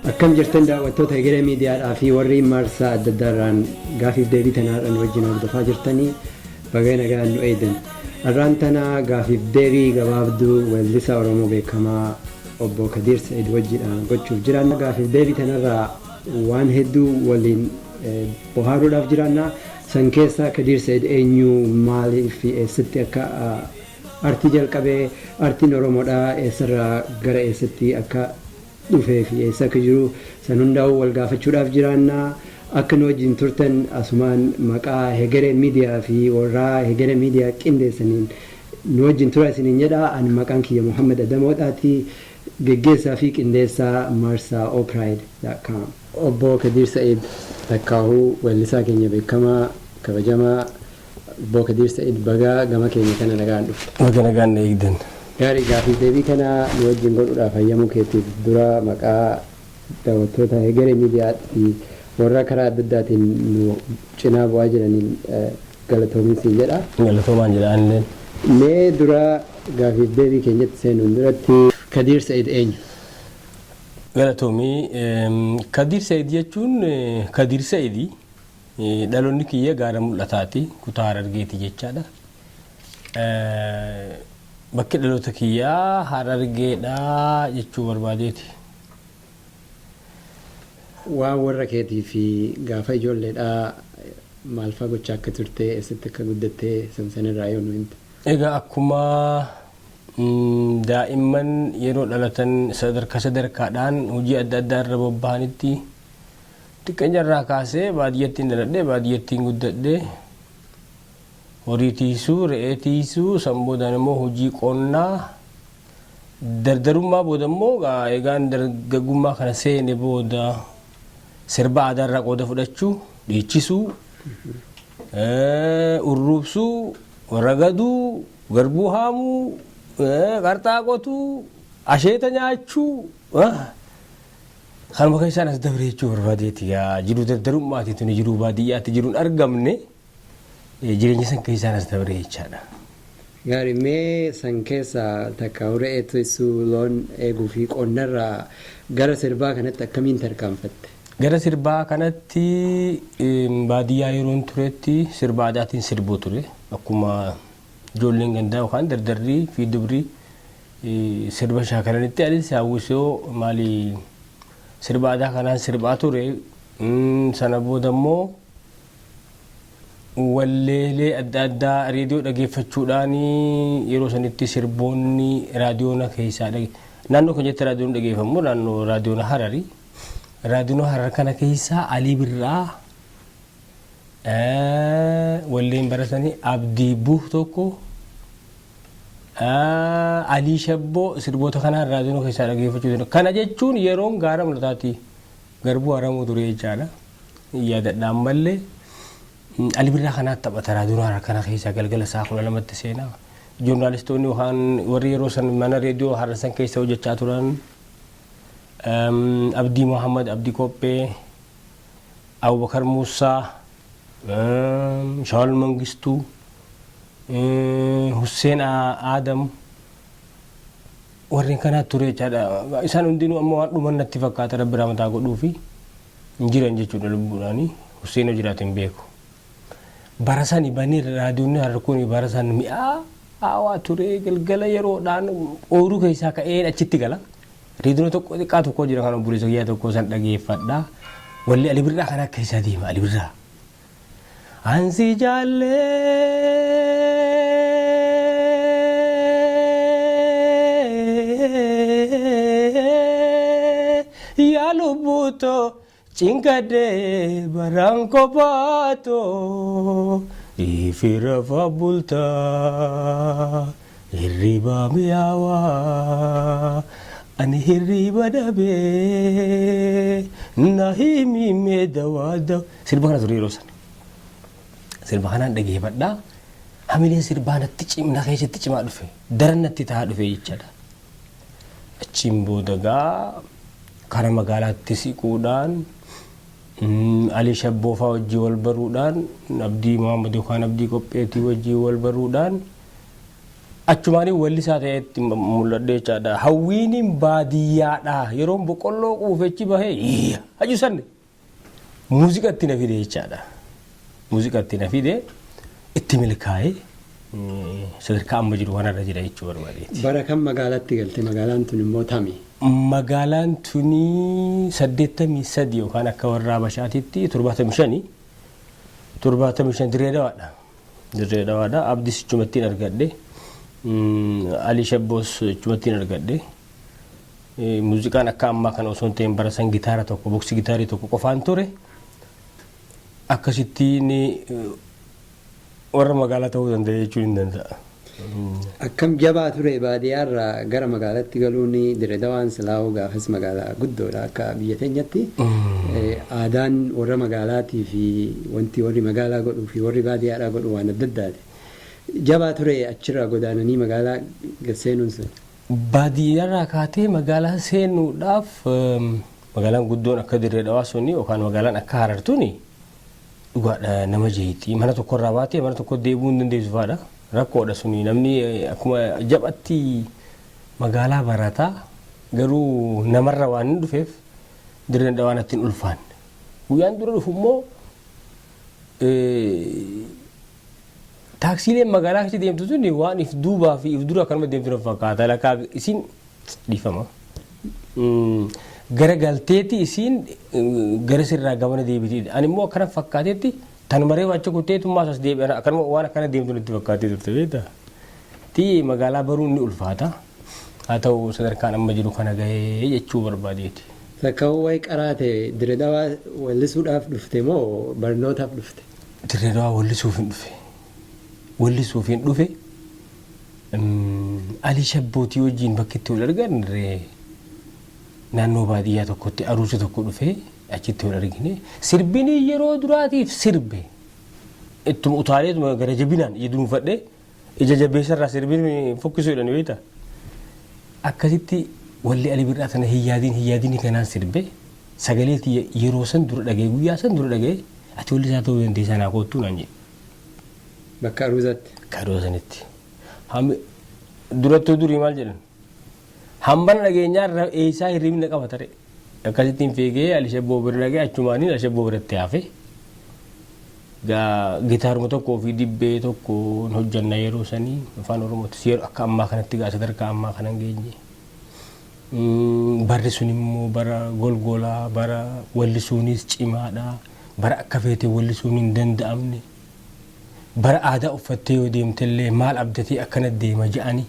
Akkam jirtan daawwattoota Egeree Miidiyaadhaa fi warri marsaa adda addaarraan gaafiif deebii tanaadhaan wajjin hordofaa jirtanii baga nagaan nu eegdan. Har'aan tana gaafiif deebii gabaabduu weellisaa Oromoo beekamaa obbo Kadiir Sa'id wajjidhaan gochuuf jiraanna. Gaafiif deebii tanarraa waan hedduu waliin bohaaruudhaaf jiraanna. San keessa Kadiir Sa'id eenyu maaliif fi eessatti akka artii jalqabee artiin Oromoodhaa eessarraa gara eessatti akka dhufee fi eessa akka jiru san hundaa'uu wal gaafachuudhaaf jiraanna. Akka nu wajjin turtan asumaan maqaa Hegeree Miidiyaa fi warraa Hegeree Miidiyaa qindeessaniin nu wajjin tura isiniin jedha. Ani maqaan kiyya Muhammad Adamoodhaati. Geggeessaa fi qindeessaa marsaa opride.com. Obbo Kadiir Sa'id Takkaahuu weellisaa keenya beekamaa kabajamaa Obbo Kadiir Sa'id bagaa gama keenya kana nagaan dhufte. Baga nagaan na eegdan. Gaarii gaafiif deebii kana nu wajjin godhuudhaaf hayyamuu keetiif dura maqaa daawwattoota Hegeree Miidiyaa fi warra karaa adda addaatiin nu cinaa bu'aa jiraniin galatoomi siin jedha. Galatoomaan jedha anilleen. Mee dura gaafiif deebii keenyatti seenuun duratti Kadiir Sa'id eenyu? Galatoomi. Kadiir Sa'id jechuun Kadiir Sa'idi. Dhaloonni kiyya gaara mul'ataati. Kutaa Harargeeti jechaadha. Bakki dhaloota kiyyaa Harargeedha jechuu barbaadeeti. Waan warra keetii fi gaafa ijoolleedhaa maal fa'aa gochaa akka turte eessatti akka guddatte san sanirraa yoo nu himte. Egaa akkuma daa'imman yeroo dhalatan sadarkaa sadarkaadhaan hojii adda addaa irra bobba'anitti xiqqeenya irraa kaasee baadiyyattiin dhaladhe baadiyyattiin guddadhe horii tiisuu re'ee tiisuu san boodaan immoo hojii qonnaa dardarummaa booda immoo egaan dargaggummaa kana seene booda sirba aadaa irraa qooda fudhachuu dhiichisuu urruubsuu ragaduu garbuu haamuu qarxaa qotuu asheeta nyaachuu kanuma keessaan as dabre jechuu barbaadeeti yaa jiruu dardarummaati tuni jiruu baadiyyaatti jiruun argamne jireenya san keessaan as dabre jechaadha. Gaarii mee san keessa takka re'ee tiksuu loon eeguu fi qonnarraa gara sirbaa kanatti akkamiin tarkaanfatte? Gara sirbaa kanatti baadiyyaa yeroon turetti sirba aadaatiin sirbuu ture. Akkuma ijoolleen gandaa yookaan dardarrii fi dubri sirba shaakalanitti anis hawwisoo maali sirba aadaa kanaan sirbaa ture. Sana booda immoo walleelee adda addaa reediyoo dhageeffachuudhaan yeroo sanitti sirboonni raadiyoona keessaa naannoo keenyatti raadiyoon dhageeffamu naannoo raadiyoona Harari. Raadiyoona Harar kana keessaa Alii Birraa walleen baratanii Abdii Buh tokko Alii Shabboo sirboota kanaan raadiyoona keessaa dhageeffachuu danda'u. Kana jechuun yeroon gaara mul'ataati garbuu haramuu ture jechaadha. Yaadadha ammallee Ali Birraa kanaatti taphata raadiyoon Harar kana keessaa galgala sa'a 12tti seenaa. Joornaalistoonni yookaan warri yeroo san mana reediyoo Harar san keessa hojjechaa turan Abdii Muhammad Abdii Kophee, Abubakar Muusaa, Shawal Mangistuu, Husseen Aadam warreen kanaa ture jechaadha. Isaan hundinuu amma waan dhuman natti fakkaata rabbi rahmataa godhuufi hin jiran jechuudha lubbuudhaani. Husseen yoo jiraate hin beeku. Bara sani banii raadiyoonni Harar kun bara san mi'aawaa ture galgala yeroodhaan ooyiruu keessaa ka'een achitti gala. Reediyoon tokko xiqqaa tokko jira kan obboleessa kiyyaa tokko san dhageeffadha. Walli Ali Birraa kana keessa deema Ali Birraa. Ansi jaallee yaa lubbuutoo cinqadhee baraan kophaatoo ifirafa bultaa hirriba mi'aawaa ani hirriba dhabee na himimee dawaa dawa sirba kana ture yeroo sana. Sirba kanaan dhageeffadhaa. Hamileen sirbaa natti cimna keessatti cimaa dhufe. Daran natti ta'aa dhufe jechaadha. Achiin booda gaa kara magaalaatti siquudhaan Alii Shabboofaa wajjin wal baruudhaan, Abdii Muhammad yookaan Abdii Qopheetii wajjin wal baruudhaan achumaanii wallisaa ta'etti mul'adhe jechaadha. Hawwiiniin baadiyyaadha. Yeroon boqqolloo quufechi bahee haju sanne muuziqatti na fide jechaadha. Muuziqatti na fide, itti milkaa'ee sadarkaa amma jiru kanarra jira jechuu barbaadeeti. Bara kam magaalatti galte? Magaalaan tun immoo tami? Magaalaan tuni 83 yookaan akka warra Habashaatitti 75, 75 Dirree Dawaadha. Dirree Dawaadha. Abdis achumattiin argadhe. Alii Shabboos achumattiin argadhe. Muuziqaan akka ammaa kana osoo hin ta'in bara san gitaara tokko, boksi gitaarii tokko qofaan ture. Akkasittiin warra magaalaa ta'uu danda'e jechuun hin danda'a. Akkam jabaa ture baadiyyaarraa gara magaalaatti galuun? Dirree Dawaan silaa'uu gaafas magaalaa guddoodha akka biyya teenyatti. Aadaan warra magaalaatii fi wanti warri magaalaa godhuu fi warri baadiyyaadhaa godhu waan adda addaati. Jabaa ture achirraa godaananii magaalaa seenuun sun? Baadiyyaarraa kaatee magaalaa seenuudhaaf, magaalaan guddoon akka Dirree Dhawaa suni yookaan magaalaan akka Harar tuni dhugaadha nama jeeqxi. Mana tokkorraa baatee mana tokko deebi'uu hin dandeessu fa'aadha. Rakkoodha suni, namni akkuma japhatti magaalaa barataa garuu namarra waan hin dhufeef Dirreen Dhawaa natti hin ulfaanne. Guyyaan dura dhufu immoo taaksiileen magaalaa keessa deemtu tuni waan if duubaa fi if dura akkanuma deemtu na fakkaata. Lakkaa isin dhiifama. Gara galteeti isiin gara sirraa gamana deebiti. Ani immoo akkana fakkaatetti tanumaree wacha kutteetummaa as deebi'an akkanuma waan akkana deemtu natti fakkaatee turte, beektaa. Ti magaalaa baruun ni ulfaata. Haa ta'u, sadarkaan amma jiru kana gahee jechuu barbaadeeti. Takka wayi qaraate Dirree Dhawaa wallisuudhaaf dhufte moo barnootaaf dhufte? Dirree Dhawaa wallisuuf hin dhufe. Wallisuuf hin dhufe. Alii Shabbootii wajjin bakki itti wal argan naannoo baadiyyaa tokkotti aruusa tokko dhufee achitti wal argine. Sirbini yeroo duraatiif sirbe. Ittuma utaaleetuma gara jabinaan ija duunfadhee, ija jabeessarraa sirbin fokkisuu jedhani, beektaa? Akkasitti walli Ali Birraa tana hin yaadin hin yaadin kanaan sirbe. Sagalee tiyya yeroo san dura dhaga'e, guyyaa san dura dhaga'e, "Ati wallisaa ta'uu dandeessaa, naa koottuu," naan jedhe. Bakka aruuzaatti. Bakka aruuza sanitti. Durattuu durii maal jedhan? Hambana dhageenyaa eessaa hirribni qaba tare. Akkasittiin fiigee Ali Shabboo bira dhagee, achumaaniin Ali Shabboo biratti hafe. Gaa gitaaruma tokkoo fi dibbee tokko hojjanna yeroo sanii, afaan Oromootis yeroo akka ammaa kanatti gaa sadarkaa ammaa kana hin geenye. Barri sun immoo bara golgolaa, bara wallisuunis cimaadha. Bara akka feete wallisuun hin danda'amne. Bara aadaa uffattee yoo deemtellee maal abdatee akkana deema je'ani.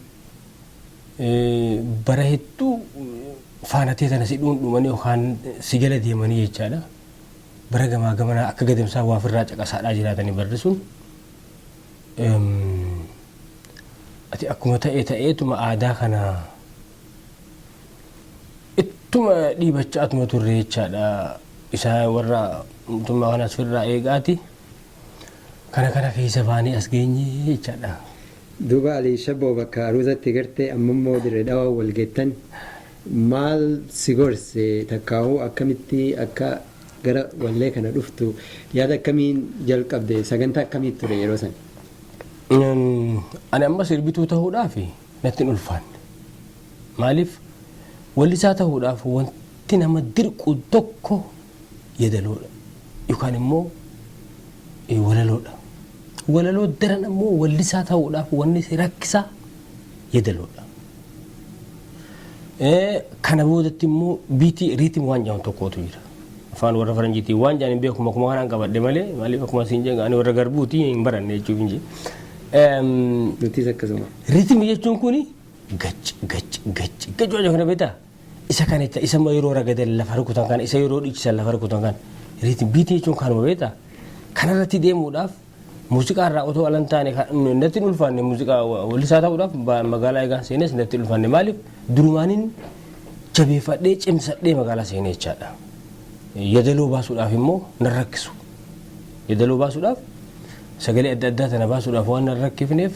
Bara hedduu faanatee tana si dhuundhumanii yookaan si jala deemanii jechaadha. Bara gamaa gamanaa akka gadamsaa waa ofirraa caqasaadhaa jiraatanii barri sun. Ati akkuma ta'e ta'eetuma aadaa kana ittuma dhiibachaatuma turre jechaadha. Isaa warra mootummaa kanaas ofirraa eegaati. Kana kana keessa baanee as geenye jechaadha. Duuba Alii Shabboo bakka aruuzatti gartee, ammammoo Dirree Dhawaa wal geettan, maal si gorse? Takkaahuu akkamitti akka gara wallee kana dhuftu yaada akkamiin jalqabde? Sagantaa akkamii ture yeroo san? Ani amma sirbituu ta'uudhaaf natti hin ulfaanne. Maaliif, wallisaa ta'uudhaaf wanti nama dirqu tokko yedaloodha yookaan immoo walaloodha. Walaloo daran ammoo wallisaa ta'uudhaaf wanni si rakkisaa yedaloodha. Kana boodatti immoo beat, rhythm waan jedhamu tokkotu jira. Afaan warra faranjiitiin waan jedhan hin beeku, akkuma kanaan qabadhe malee. Maaliif, akkuma siin jedhan ani warra garbuuti, hin baranne jechuuf hin jedhe. Nutis akkasuma. Rhythm jechuun kuni gac gac gac gac waan kana, beektaa? Isa kana jecha isa yeroo ragadan lafa rukutan kana, isa yeroo dhiichisan lafa rukutan kana. Rhythm, beat jechuun kanuma, beektaa? Kanarratti deemuudhaaf muuziqaa irraa otoo alan taane natti hin ulfaanne. Muuziqaa wallisaa ta'uudhaaf magaalaa eegaan seenes natti hin ulfaanne. Maaliif, durumaanin jabeeffadhee cimsadhee magaalaa seenee jechaadha. Yadaloo baasuudhaaf immoo nan rakkisu. Yadaloo baasuudhaaf, sagalee adda addaa tana baasuudhaaf waan nan rakkifneef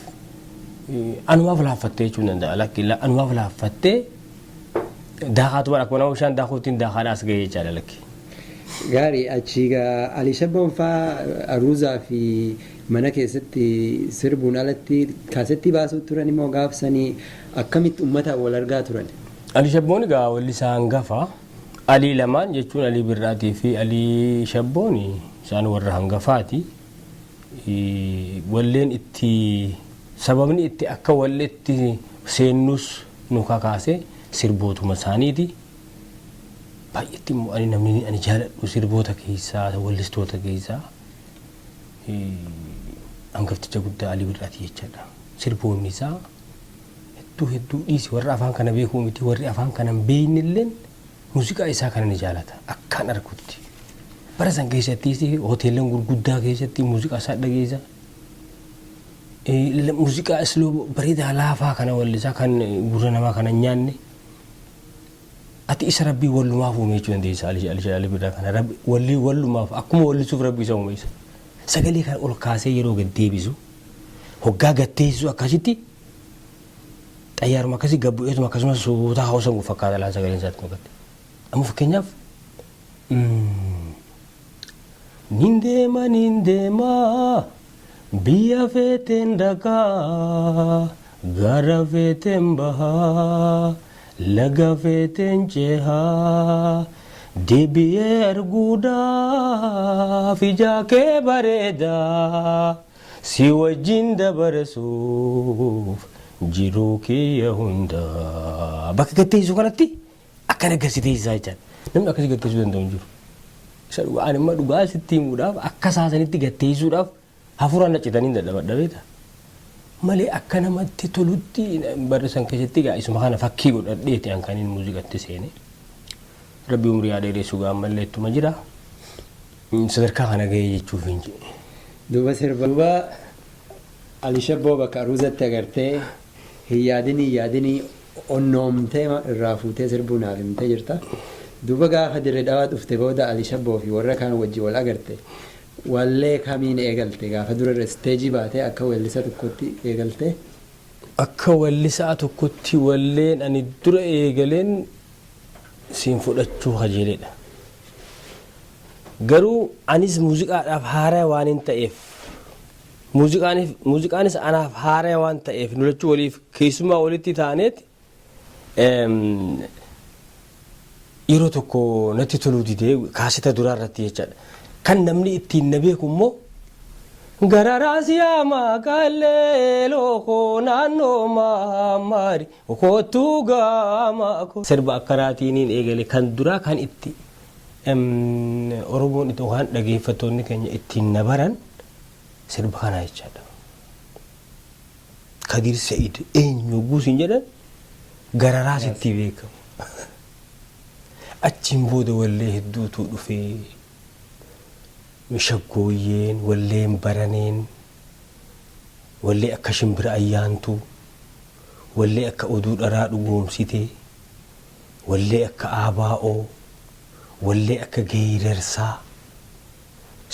anumaaf laaffattee jechuun danda'a. Lakki, anumaaf laaffattee Daakaatuma akkuma nama bishaan daakuutiin daakaadhaa as ga'ee jechaadha lakki. Gaarii achii gaa Alii Shabboon faa aruuzaa fi mana keessatti sirbuun alatti kaasettii baasuu turan immoo gaafsanii akkamitti uummataan wal argaa turan? Alii Shabboon egaa weellisaa hangafa. Alii lamaan jechuun Alii Birraatii fi Alii Shabboon isaan warra hangafaati. Walleen itti sababni itti akka walleetti seennus nu kakaase sirbootuma isaaniiti. Baay'eetti immoo ani namni ani jaaladhu sirboota keessaa wallistoota keessaa hangafticha guddaa Alii Birraati jechaadha. Sirboonni isaa hedduu hedduu dhiisi warra afaan kana beekuu miti warri afaan kana hin beekne illeen muuziqaa isaa kana ni jaalata akkaan argutti. Bara san keessattis hoteelan gurguddaa keessatti muuziqaa isaa dhageessa. Muuziqaa isloo bareedaa laafaa kana wallisaa kan gurra namaa kana hin nyaanne. Ati isa rabbii wallumaaf uume jechuu dandeessa Ali Ali Ali Birraa kana rabbi walli wallumaaf akkuma wallisuuf rabbi isa uume isa. Sagalee kana ol kaasee yeroo gad deebisu hoggaa gad teessisu akkasitti xayyaaruma akkasii gad bu'eetuma akkasumas suutaa hawwasan kun fakkaata laa sagaleen isaatti makatti. Amma fakkeenyaaf Nin deema nin deema biyya feeteen dhaqaa gaara feeteen bahaa laga feeteen cehaa deebi'ee arguudhaaf ijaa kee bareedaa si wajjin dabarsuuf jiruu kiyya hundaa. Bakka gad teessu kanatti Akkana gad si teessisaa jechaadha. Namni akkasii gad teessisuu danda'u hin jiru. Isa dhugaa ani amma dhugaa sitti himuudhaaf akka isaa sanitti gad teessisuudhaaf hafuuraan na citanii hin dadhabadha beektaa. Malee akka namatti tolutti barri san keessatti egaa isuma kana fakkii godhadheeti an kanin muuziqatti seene. Rabbi umrii haa dheeressu gaa ammallee ittuma jira. Sadarkaa kana gahee jechuuf hin jedhe. Duuba sirba duuba Ali Shabboo bakka aruuzatti agartee hin yaadinii yaadinii onnoomtee irraa fuutee sirbuu naaf himtee jirta. Duuba gaafa Dirre Dhawaa dhufte booda Ali Shabboo fi warra kaan wajji wal agarte wallee kamiin eegalte? Gaafa dura irra isteejii baatee akka weellisa tokkotti eegalte? Akka wellisaa tokkotti walleen ani dura eegaleen siin fudhachuu kajeeledha. Garuu anis muuziqaadhaaf haaraya waanin ta'eef Muuziqaanis anaaf haaraya waan ta'eef nu lachuu waliif keessummaa walitti taaneet yeroo tokko natti toluu didee kaaseta duraa irratti jechaadha. Kan namni ittiin na beeku immoo Gararaas yaa maqaalee lookoo naannoo maammaari kottuu gaamaa koo. Sirba akkanaatiiniin eegale kan duraa kan itti Oromoon yookaan dhageeffattoonni keenya ittiin na baran sirba kanaa jechaadha. Kadiir Sa'id eenyu yogguu siin jedhan gararaa sitti beekamu. Achiin booda wallee hedduutu dhufee shaggooyyeen, walleen baraneen, wallee akka shimbira ayyaantuu, wallee akka oduu dharaa dhugoomsitee, wallee akka aabaa'oo, wallee akka geeyrarsaa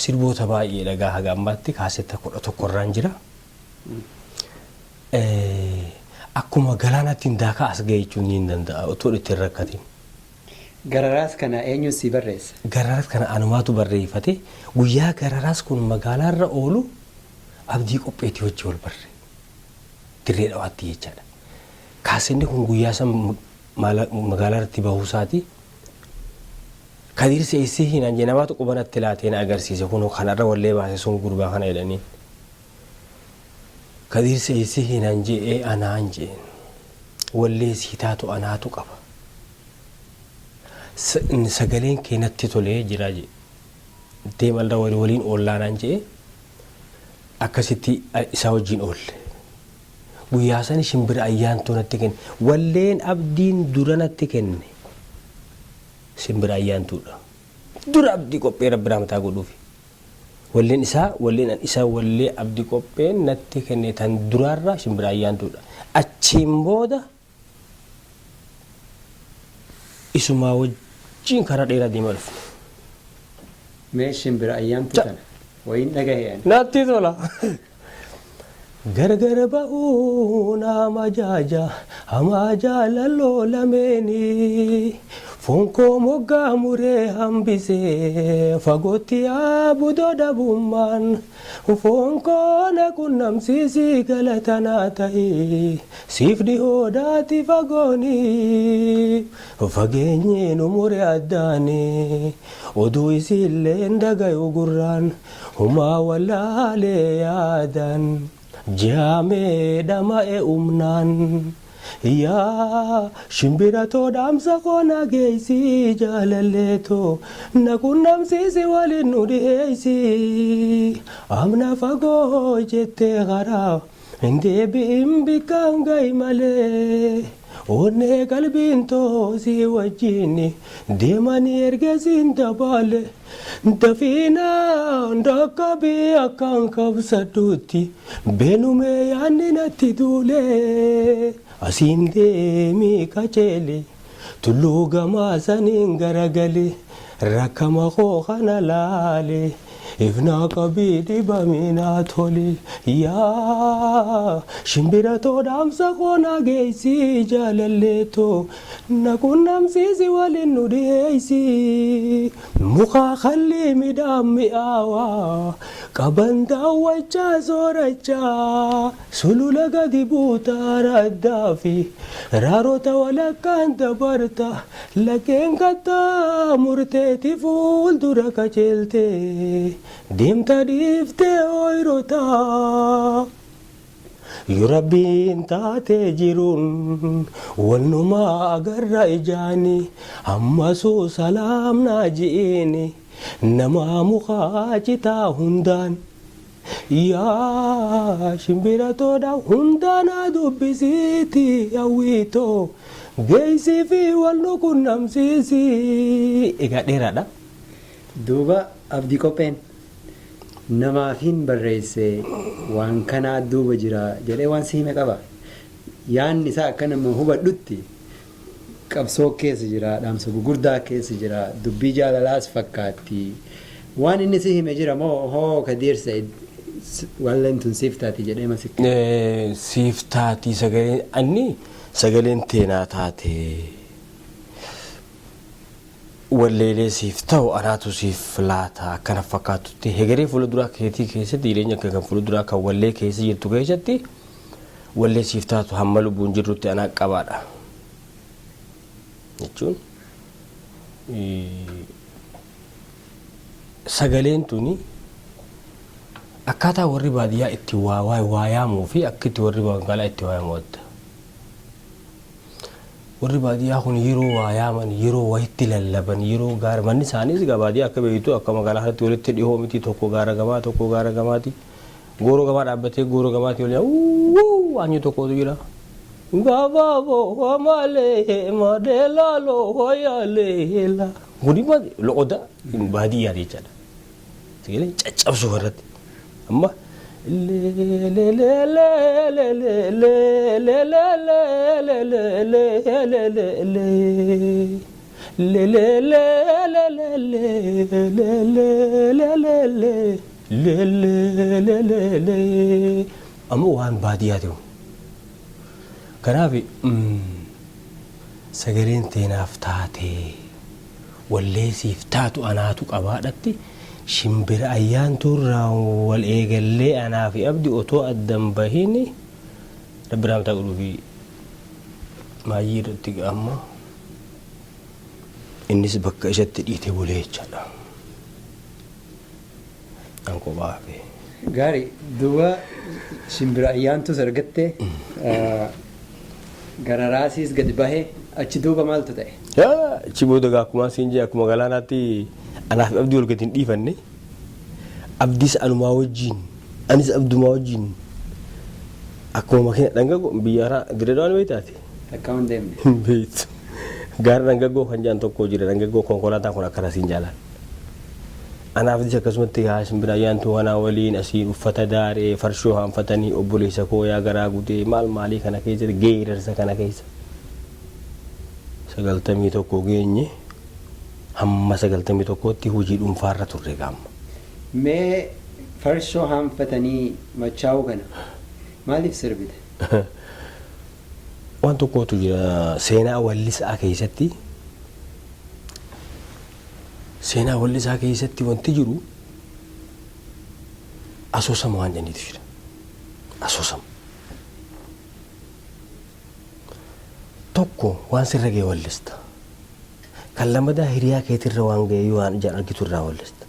Sirboota baay'eedha egaa haga ammaatti kaasetta 11 irraan jira. Akkuma galaanaatti hin daakaa as ga'e jechuun ni danda'a otoo itti hin rakkatin. Gararaas kana eenyuun sii barreesse? Gararaas kana anumaatu barreeffate. Guyyaa gararaas kun magaalaarra oolu Abdii Qopheetii wajji wal barre. Dirree Dhawaatti jechaadha. Kaasenni kun guyyaa san magaalaarratti bahuusaati. Kadiir seessihii naan jee namaatu quba natti laatee na agarsiise kunoo kan har'a wallee baase sun gurbaa kana jedhaniin. Kadiir seessihii naan jee ee anaan jeen. Wallee sii taatu anaatu qaba. Sagaleen kee natti tolee jira jee. Deemalra waliin oollaa naan jee akkasitti isaa wajjin oolle. Guyyaa sani shimbira ayyaantuu natti kenne. Walleen abdiin dura natti kenne. Simbira ayyaantuudha. Dura Abdii Qophee Rabbi rahmataa godhuufi. Walleen isaa walleen an isa wallee Abdi Qopheen natti kenne tan duraarra Shimbira Ayyaantuudha. Achiin booda isumaa wajjiin karaa dheeraa deemaa dhufne. Mee Shimbira Ayyaantuu tana wayiin dhagahe ani. Natti tola. Gargar ba'uun ama jaaja hamaa jaalaloo lameeni foon koo moggaa muree hambisee fagootti yaabudoo dhabummaan foon koo na qunnamsiisi galatanaa ta'i siif dhihoodhaati fagooni fageenyi nu mure addaani oduu isiilleen dhagayu gurraan humaa wallaalee yaadan. Jaamee dhama'e umnaan yaa shimbiratoo dhaamsa koo na geessi jaalalleetoo na qunnamsiisi waliin nu dhiheessi amna fagoo jettee karaa hin deebi'in bikkaan gahi malee onnee qalbiin too si wajjin deemanii ergasiin dabaale dafiinaan dhaqqabii akkaan qabsadhutti beenumee yaadni natti duule asiin deemii qaceele tulluu gamaa saniin garagale rakkama koo kana laale ifnaa qabii dhibaminaa tole yaa shimbiratoo dhaamsa koo na geessi jaalalleetoo na qunnamsiisi waliin nu dhiheessi mukaa kalli midhaan mi'aawaa qaban daawwachaa soorachaa sulula gadi buutaa raddaa fi raarota walakkaan dabarta laggeen kattaa murteeti fuuldura qajeelte deemta dhiiftee ooyirotaa. Yoo rabbiin taatee jiruun walnumaa agarra ijaani ammasuu salaamnaa ji'iini namaa mukaa citaa hundaan. Yaa shimbiratoodha hundaanaa dubbisiiti hawwiitoo geessii fi wal nu qunnamsiisi. Egaa dheeraadha. Duuba Abdii Qopheen namaafin barreesse waan kanaa duuba jira jedhee waan si hime qaba. Yaanni isaa akka nama hubadhutti qabsoo keessa jira, dhaamsa gugurdaa keessa jira, dubbii jaalalaas fakkaatti. Waan inni si hime jira moo hoo Kadiir Sa'id walleen tun siif taati jedhee masitti? Siif taati sagaleen anni sagaleen teenaa taate walleelee siif ta'u anaatu siif laata akkana fakkaatutti hegeree fuula duraa keetii keessatti jireenya kee kan fuula duraa kan wallee keessa jirtu keessatti wallee siif taatu hamma lubbuun jirrutti anaa qabaadha. Jechuun sagaleen tuni akkaataa warri baadiyyaa itti waa waa yaamuu fi akka itti warri magaalaa itti waa yaamu adda. Warri baadiyyaa kun yeroo waa yaaman, yeroo wayitti lallaban, yeroo gaara manni isaaniis egaa baadiyyaa akka beektu akka magaalaa kanatti walitti dhihoo miti tokko gaara gamaa tokko gaara gamaati. Gooroo gamaa dhaabbatee gooroo gamaatii ol yaa'u waanyu tokkotu jira. Gabaaboo malee madeelaaloo yaaleela. Kuni loqoda baadiyyaa jechaadha. Sagalee caccabsuu irratti. Amma amma waan baadiyyaati kun. Kanaaf sagaleen teenaaf taatee wallee siif taatu anaatu qabaadhatti shimbira ayyaantuurraa wal eegallee anaa fi Abdi otoo addan bahin rabbi rahmataa godhuu fi maayyii irratti amma innis bakka isatti dhiite bulee jechaadha. An kophaa hafe. Gaarii duuba shimbira ayyaantuus argatte gara raasiis gadi bahe achi duuba maaltu ta'e? Achi booda gaa akkuma siin jee akkuma galaanaatti anaa fi Abdii wal gadi hin dhiifanne. Abdiis anumaa wajjin anis Abdumaa wajjin akkuma makiina dhangaggoo biyya haaraa dirree dhawaan beektaati. Takka hin deemne. Hin beektu. Gaara dhangaggoo kan jedhan tokko jira dhangaggoo konkolaataan kun akkana siin jaalan. Anaaf Abdiis akkasumatti gaa shimbira ayyaantuu kanaa waliin asiin uffata daaree farshoo haanfatanii obboleessa koo yaa garaa gutee maal maalii kana keessatti geerarsa kana keessa. 91 geenye hamma 91tti hojii dhuunfaarra turre gaamma. Mee farshoo haanfatanii machaa'uu kana Maaliif sirbite? Waan tokkotu jira seenaa wallisaa keessatti. Seenaa wallisaa keessatti wanti jiru asoosama waan jennitu jira. Asoosama. Tokko waan sirra ga'e wallista. Kan lamadaa hiriyaa keetirra waan ga'e waan ijaan argitu irraa wallista.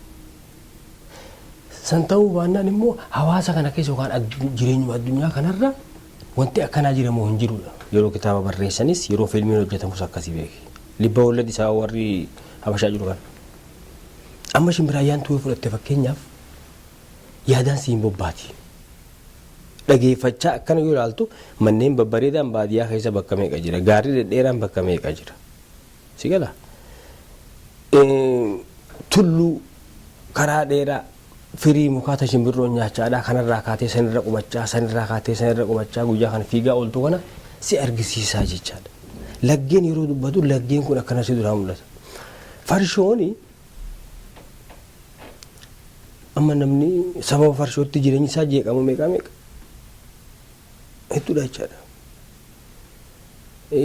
San ta'uu baannaan immoo hawaasa kana keessa yookaan jireenyuma addunyaa kanarra wanti akkanaa jira moo hin jirudha. Yeroo kitaaba barreessanis yeroo fiilmiin hojjetamus akkasii beeki. Libba wallad isaa warri Habashaa jiru kana. Amma shimbiraayyaan tu'ee fudhatte fakkeenyaaf yaadaan siin bobbaati. Dhageeffachaa akkana yoo ilaaltu manneen babbareedaan baadiyyaa keessa bakka meeqa jira, gaarri dhedheeraan bakka meeqa jira. Si gala? Tulluu karaa dheeraa firii mukaa ta shimbirroon nyaachaadhaa kanarraa kaatee sanirra qubachaa sanirraa kaatee sanirra qubachaa guyyaa kana fiigaa ooltu kana si argisiisaa jechaadha. Laggeen yeroo dubbatu laggeen kun akkana si duraa mul'ata. Farshooni amma namni sababa farshootti jireenyi isaa jeeqamu meeqa meeqa hedduudha jechaadha.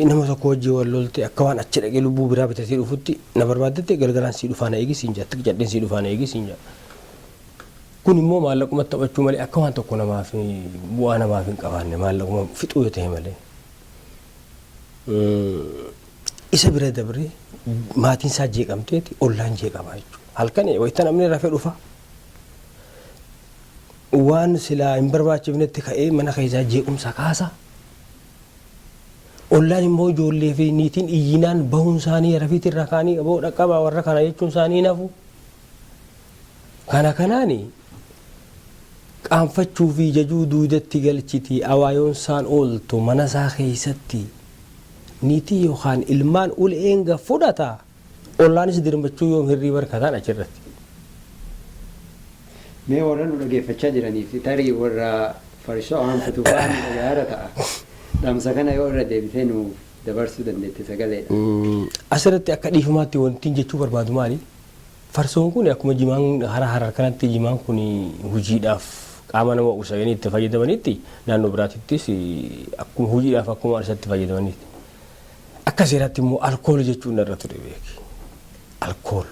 Nama tokko wajjin wal lolte akka waan achi dhaqee lubbuu biraa bitatee dhufutti na barbaaddatte galgalaan sii dhufaa na eegi siin jedha xiqqi sii dhufaa na eegi siin jedha. Kun immoo maallaquma taphachuu malee akka waan tokko namaaf bu'aa namaaf hin qabaanne maallaquma fixuu yoo ta'e malee. Isa bira dabree maatiin isaa jeeqamteeti ollaan jeeqamaa jechuudha. Halkan wayita namni rafee dhufa. Waan silaa hin barbaachifnetti ka'ee mana keessaa jeequmsa kaasa. Ollaan immoo ijoollee fi niitiin iyyinaan bahuun isaanii rafiitii irraa ka'anii aboo dhaqqabaa warra kana jechuun isaanii hin hafu. Kana kanaani qaanfachuu fi jajuu duudatti galchiti awaayoon isaan ooltu mana isaa keessatti niitii yookaan ilmaan uleen ga fudhata ollaanis dirmachuu yoom hirrii barkataan achirratti. Mee warra nu dhageeffachaa jiraniif tarii warra farshoo aanfatu fa'aa nu dhagahaara ta'a. Dhaamsa kana yoo irra deebitee nuuf dabarsuu dandeette sagaleedha. Asirratti akka dhiifamaatti wanti jechuu barbaadu maali? Farsoon kun akkuma jimaan hara harar kanatti jimaan kun hojiidhaaf qaama nama usayanii itti fayyadamanitti naannoo biraatittis akkuma hojiidhaaf akkuma isatti fayyadamanitti. Akka seeraatti immoo alkool jechuun irra ture beeki. Alkool.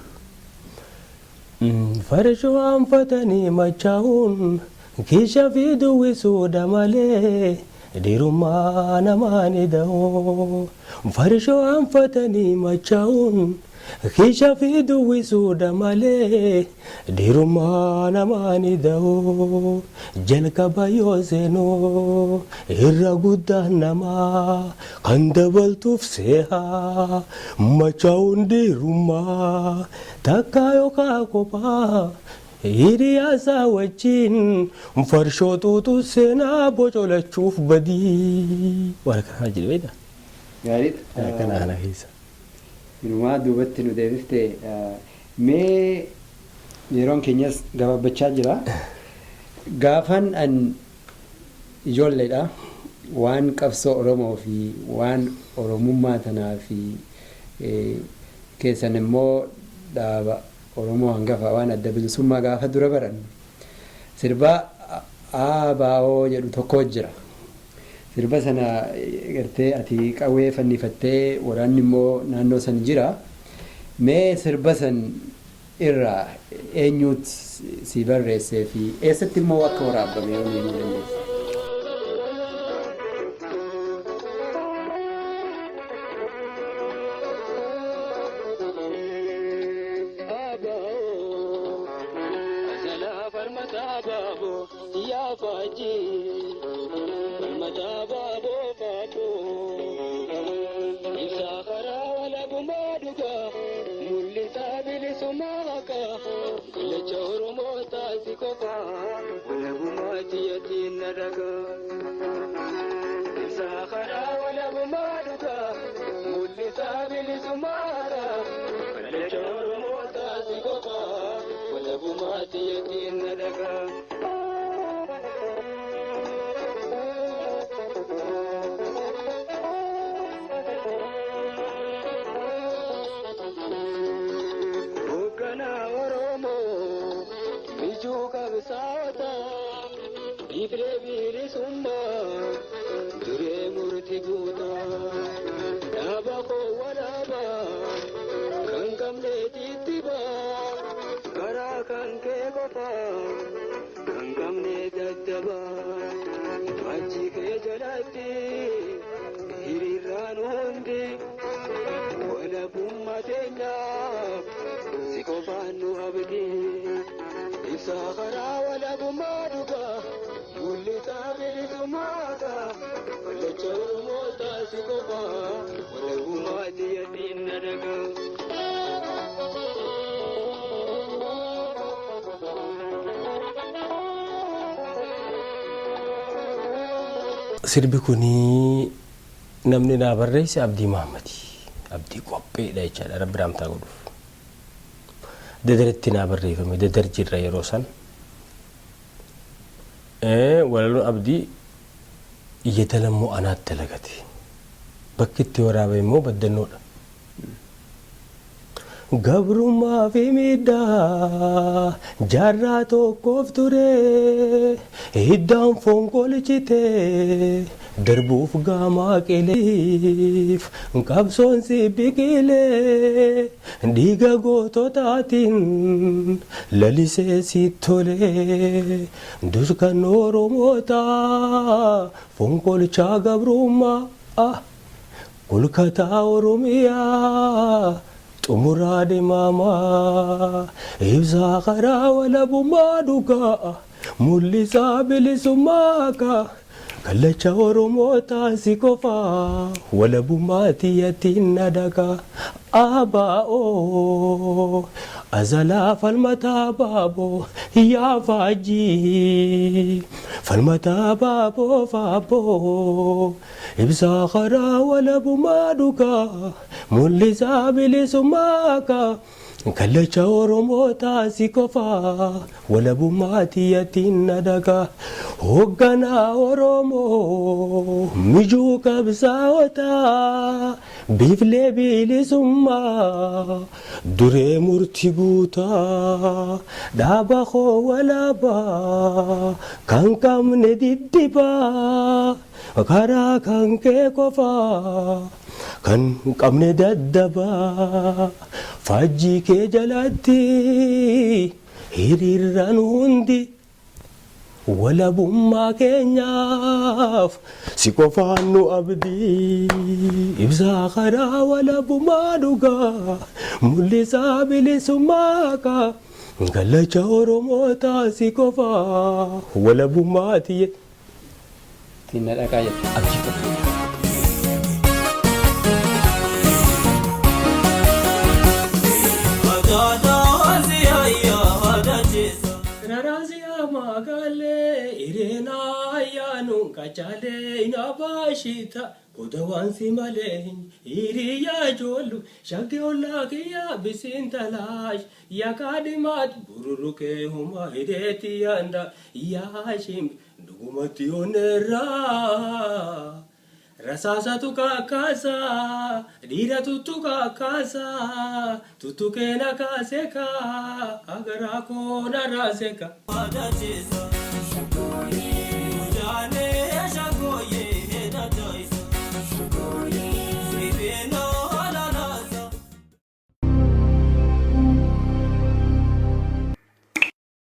Farshoo aanfatanii machaa'uun kiisha fi duwwisuudha malee dhiirummaa namaa ni da'u. Farshoo aanfatanii machaa'uun kiisha fi duwwisuudha malee dhiirummaa namaa ni da'u. Jalqaba yoo seenuu irra guddaan namaa kan dabaltuuf seehaa machaa'uun dhiirummaa takka yookaan kophaa hiriyaa isaa wajjin farshoo xuuxu seenaa bocolachuuf badii. Waan akkanaa jedhe beektaa? Gaariidha. Akkana kana keessa. Inumaa duubatti nu deebifte mee yeroon keenyas gabaabbachaa jira. Gaafan an ijoolleedha waan qabsoo Oromoo fi waan Oromummaa tanaa fi keessan immoo dhaaba Oromoo hangafa waan adda bilisummaa gaafa dura barannu sirbaa ABO jedhu tokko jira. Sirba sana gartee ati qawwee fannifattee waraanni immoo naannoo san jira. Mee sirba san irraa eenyuut si barreessee fi eessatti immoo akka waraabame yoo nu himuu dandeesse? Biifilee biilisummaa. si qofaa walabummaa xiyyatiin na dhagaa. Sirbi kunii namni naa barreesse Abdii Mahammadi. Abdii qopheedha jechaadha rabbi raamtaa godhuuf. Dadaritti naa barreeffame dadar jirra yeroo san. Walaloon Abdii yedalammoo anaatti dalagate. Bakki itti waraabame immoo baddannoodha. Gabrummaa fi miidhaa jaarraa tokkoof ture hiddaan fonqolchite darbuuf gaamaa qileef qabsoon si biqilee dhiiga goototaatiin lalisee si tole duskan Oromootaa fonqolchaa gabrummaa Kolkataa Oromiyaa xumuraa dhimaamaa ibsaa karaa walabummaa dhugaa mul'isaa bilisummaa kaa kallacha Oromootaa si qofaa walabummaa tiyyattiin na dhagaa ABO azalaa falmataa baaboo yaa faajjii falmataa baaboo faaboo Ibsaa karaa walabummaa dhugaa mul'isaa bilisummaa kaa kallacha Oromootaa si qofaa walabummaa tiyyattiin na dhagaa hoogganaa Oromoo mijuu qabsaa'otaa biiflee bilisummaa duree murti guutaa dhaaba koo walaabaa kan qabne diddibaa. Karaa kan kee qofaa kan qabne daddabaa faajjii kee jalatti hiriirran hundi walabummaa keenyaaf si qofaan nu abdii ibsaa karaa walabummaa dhugaa mul'isaa bilisummaa kaa kallacha Oromootaa si qofaa walabummaa tiyya. Ittiin na dhaqaa jette. Abdii qophee. Raraasiyaa maagaalee ireenaa ayyaanu qacaalee inabaashita Goda waan si malee hin hiriyaa ijoollu shaggee ollaa kiyyaa bisiin talaash yaa kaadhimaat bururukee humaa hidheetti yaanda yaa shimbi Dhugumatti onneerraa rasaasatu kakkaasa dhiira tuttuqa akkaasa tuttuqee na kaase kaa garaa koo na raase kaa.